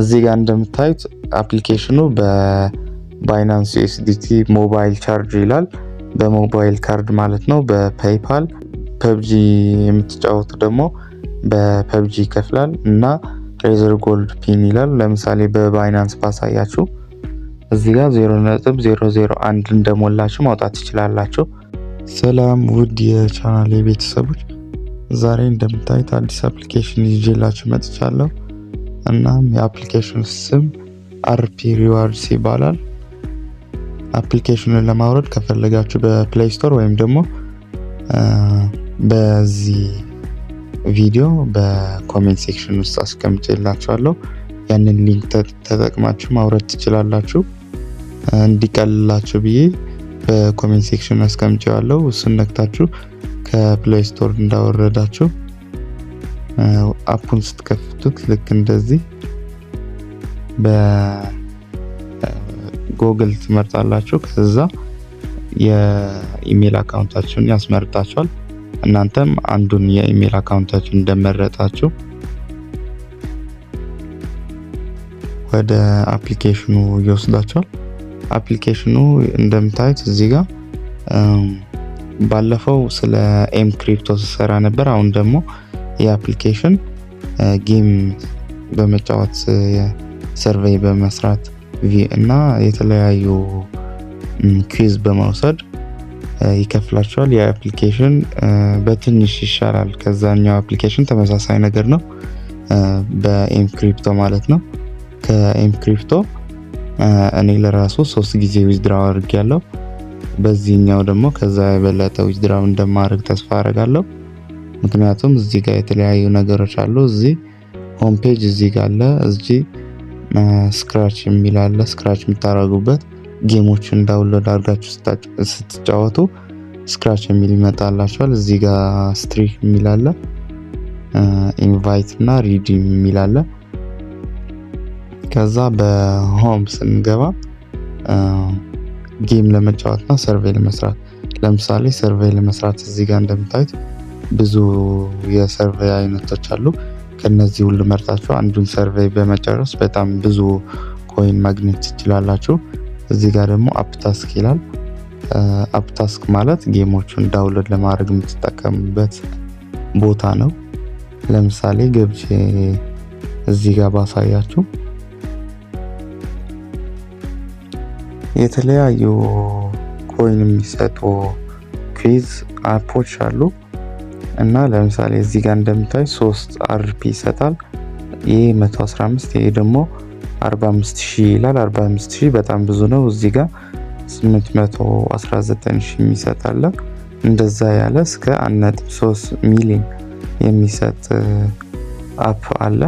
እዚህ ጋር እንደምታዩት application ኑ በ Binance USDT mobile charge ይላል። በ mobile card ማለት ነው። በ PayPal፣ PUBG የምትጫወቱ ደግሞ በ PUBG ይከፍላል እና Razer Gold Pin ይላል። ለምሳሌ በ Binance ባሳያችሁ እዚህ ጋር 0.001 እንደሞላችሁ ማውጣት ትችላላችሁ። ሰላም ውድ የቻናሌ ቤተሰቦች፣ ዛሬ እንደምታዩት አዲስ application ይዤላችሁ መጥቻለሁ። እናም የ application ኑ ስም RP Rewards ይባላል። Application ኑን ለማውረድ ከፈለጋችሁ በ Play Store ወይም ደግሞ በዚህ ቪዲዮ በ comment section ውስጥ አስቀምጬላችኋለሁ። ያንን link ተጠቅማችሁ ማውረድ ትችላላችሁ። እንዲቀልላችሁ ብዬ በ comment section አስቀምጬዋለሁ። እሱን ነክታችሁ ከ Play Store እንዳወረዳችሁ app ኡን ስትከፍቱት ልክ እንደዚህ በጎግል ትመርጣላችሁ። ከዛ የ email account ኣችሁን ያስመርጣችኋል። እናንተም አንዱን የ email account ኣችሁን እንደመረጣችሁ ወደ application ኑ ይወስዳችኋል። Application ኑ እንደምታዩት እዚህ ጋር ባለፈው ስለ ኤም Crypto ስሰራ ነበር። አሁን ደግሞ የ application game በመጫወት፣ survey በመስራት እና የተለያዩ quiz በመውሰድ ይከፍላችኋል። የ application በትንሽ ይሻላል ከዛኛው application፣ ተመሳሳይ ነገር ነው። በኤም Crypto ማለት ነው። ከኤም Crypto እኔ ለራሱ ሶስት ጊዜ withdraw አድርጌያለሁ። በዚህኛው ደግሞ ከዛ የበለጠ withdraw እንደማድረግ ተስፋ አደርጋለሁ። ምክንያቱም እዚህ ጋር የተለያዩ ነገሮች አሉ። እዚህ home page እዚህ ጋር አለ። እዚህ scratch የሚል አለ። Scratch የምታደርጉበት game ኦችን download አድርጋችሁ ስትጫወቱ scratch የሚል ይመጣላችኋል። እዚህ ጋር streak የሚል አለ። Invite እና redeem የሚል አለ። ከዛ በ home ስንገባ game ለመጫወት እና survey ለመስራት፣ ለምሳሌ survey ለመስራት እዚህ ጋር እንደምታዩት ብዙ የ survey አይነቶች አሉ። ከነዚህ ሁሉ መርጣችሁ አንዱን survey በመጨረስ በጣም ብዙ coin ማግኘት ትችላላችሁ። እዚህ ጋር ደግሞ app task ይላል። App task ማለት game ኦቹን download ለማድረግ የምትጠቀሙበት ቦታ ነው። ለምሳሌ ገብቼ እዚህ ጋር ባሳያችሁ የተለያዩ coin የሚሰጡ quiz app ኦች አሉ እና ለምሳሌ እዚህ ጋር እንደምታይ 3 RP ይሰጣል። ይሄ 115፣ ይሄ ደግሞ 45 ሺህ ይላል። 45 ሺህ በጣም ብዙ ነው። እዚህ ጋር 819 ሺህ የሚሰጥ አለ። እንደዛ ያለ እስከ 1.3 ሚሊዮን የሚሰጥ app አለ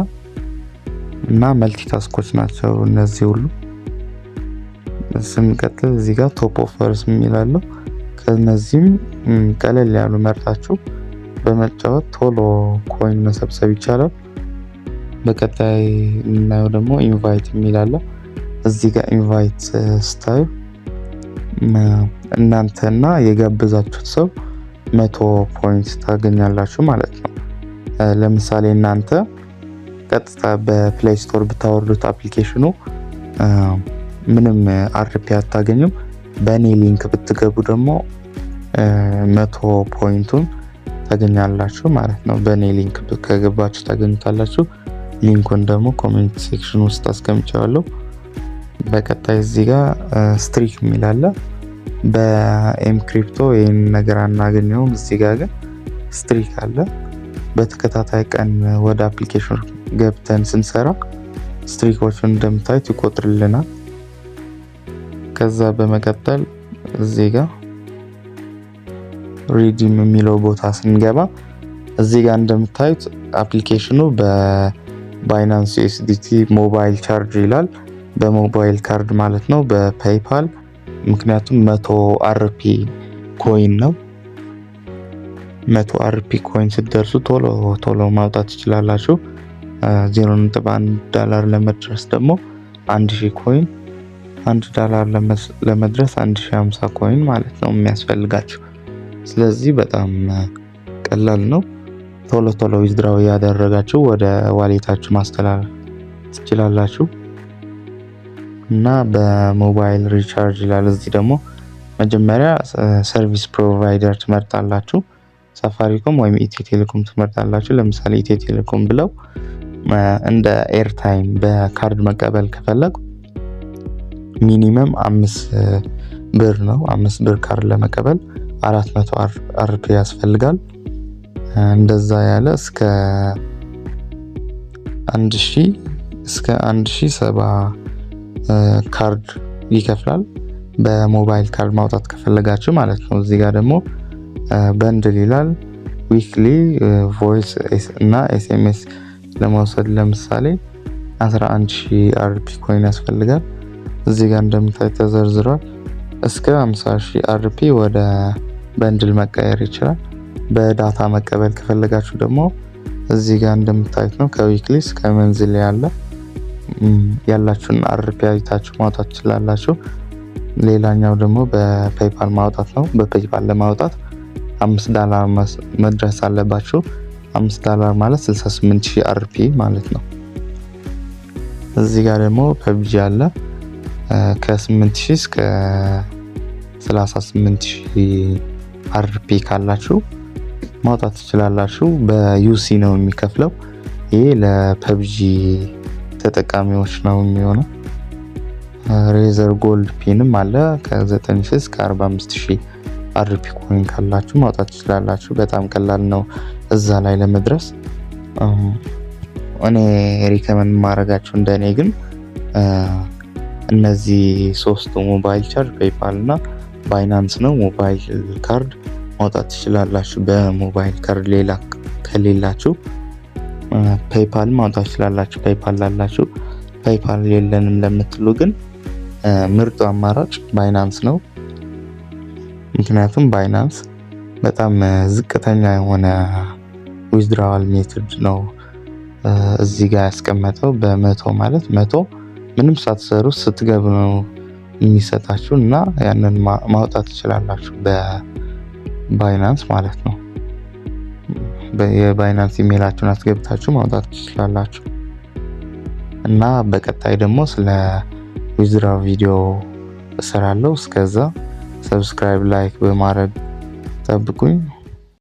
እና multi task ኦች ናቸው እነዚህ ሁሉ። ስንቀጥል እዚህ ጋር top offers የሚል አለ። ከነዚህም ቀለል ያሉ መርጣችሁ በመጫወት ቶሎ coin መሰብሰብ ይቻላል። በቀጣይ የምናየው ደግሞ invite የሚል አለ። እዚህ ጋር invite ስታዩ እናንተና የጋበዛችሁት ሰው 100 point ታገኛላችሁ ማለት ነው። ለምሳሌ እናንተ ቀጥታ በ Play Store ብታወርዱት application ኑ ምንም RP አታገኙም። በእኔ link ብትገቡ ደግሞ 100 point ኡን ታገኛላችሁ ማለት ነው። በእኔ link ከገባችሁ ታገኙታላችሁ። Link ኡን ደግሞ comment section ውስጥ አስቀምጨዋለሁ። በቀጣይ እዚህ ጋር streak የሚል አለ። በኤም Crypto ይህን ነገር አናገኘውም። እዚህ ጋር ግን streak አለ። በተከታታይ ቀን ወደ application ገብተን ስንሰራ streak ኦቹን እንደምታዩት ይቆጥርልናል። ከዛ በመቀጠል እዚህ ጋር redeem የሚለው ቦታ ስንገባ እዚህ ጋር እንደምታዩት application ኑ በ Binance USDT mobile charge ይላል። በ mobile card ማለት ነው። በ PayPal፣ ምክንያቱም 100 RP coin ነው። 100 RP coin ስትደርሱ ቶሎ ቶሎ ማውጣት ትችላላችሁ። 0.1 ዳላር ለመድረስ ደግሞ 1000 coin፣ 1 ዳላር ለመድረስ 1050 coin ማለት ነው የሚያስፈልጋችሁ። ስለዚህ በጣም ቀላል ነው። ቶሎ ቶሎ withdraw እያደረጋችሁ ወደ wallet ኣችሁ ማስተላለፍ። ትችላላችሁ። እና በ mobile recharge ይላል። እዚህ ደግሞ መጀመሪያ service provider ትመርጣላችሁ። ሳፋሪኮም ወይም ኢትዮ ቴሌኮም ትመርጣላችሁ። ለምሳሌ ኢትዮ ቴሌኮም ብለው እንደ airtime በካርድ መቀበል ከፈለጉ minimum 5 ብር ነው። 5 ብር ካርድ ለመቀበል 400 RP ያስፈልጋል። እንደዛ ያለ እስከ 1070 ካርድ ይከፍላል። በሞባይል ካርድ ማውጣት ከፈለጋችሁ ማለት ነው። እዚህ ጋር ደግሞ bundle ይላል። Weekly voice እና SMS ለመውሰድ ለምሳሌ 11,000 RP coin ያስፈልጋል። እዚህ ጋር እንደምታይ ተዘርዝሯል። እስከ 50,000 RP ወደ bundle መቀየር ይችላል። በ data መቀበል ከፈለጋችሁ ደግሞ እዚህ ጋር እንደምታዩት ነው። ከ weekly እስከ monthly ያለ ያላችሁን RP አይታችሁ ማውጣት ትችላላችሁ። ሌላኛው ደግሞ በ PayPal ማውጣት ነው። በ PayPal ለማውጣት 5 ዳላር መድረስ አለባችሁ። 5 ዳላር ማለት 68,000 RP ማለት ነው። እዚህ ጋር ደግሞ PUBG አለ፣ ከ8000 እስከ 38,000 RP ካላችሁ ማውጣት ትችላላችሁ። በ UC ነው የሚከፍለው። ይሄ ለ PUBG ተጠቃሚዎች ነው የሚሆነው። Razer Gold PIN ም አለ፣ ከ9000 እስከ 45,000 RP coin ካላችሁ ማውጣት ትችላላችሁ። በጣም ቀላል ነው እዛ ላይ ለመድረስ። እኔ recommend ማድረጋችሁ እንደኔ ግን እነዚህ ሶስቱ mobile charge፣ PayPal እና Binance ነው። ሞባይል ካርድ ማውጣት ትችላላችሁ። በሞባይል ካርድ ሌላ ከሌላችሁ PayPal ማውጣት ትችላላችሁ። PayPal ላላችሁ፣ PayPal የለንም ለምትሉ ግን ምርጡ አማራጭ Binance ነው። ምክንያቱም Binance በጣም ዝቅተኛ የሆነ withdrawal method ነው እዚህ ጋር ያስቀመጠው። በ100 ማለት 100 ምንም ሳትሰሩ ስትገቡ ነው የሚሰጣችሁ እና ያንን ማውጣት ትችላላችሁ በ Binance ማለት ነው። የ Binance ኢሜይላችሁን አስገብታችሁ ማውጣት ትችላላችሁ። እና በቀጣይ ደግሞ ስለ withdraw ቪዲዮ እሰራለሁ። እስከዛ subscribe፣ like በማድረግ ጠብቁኝ።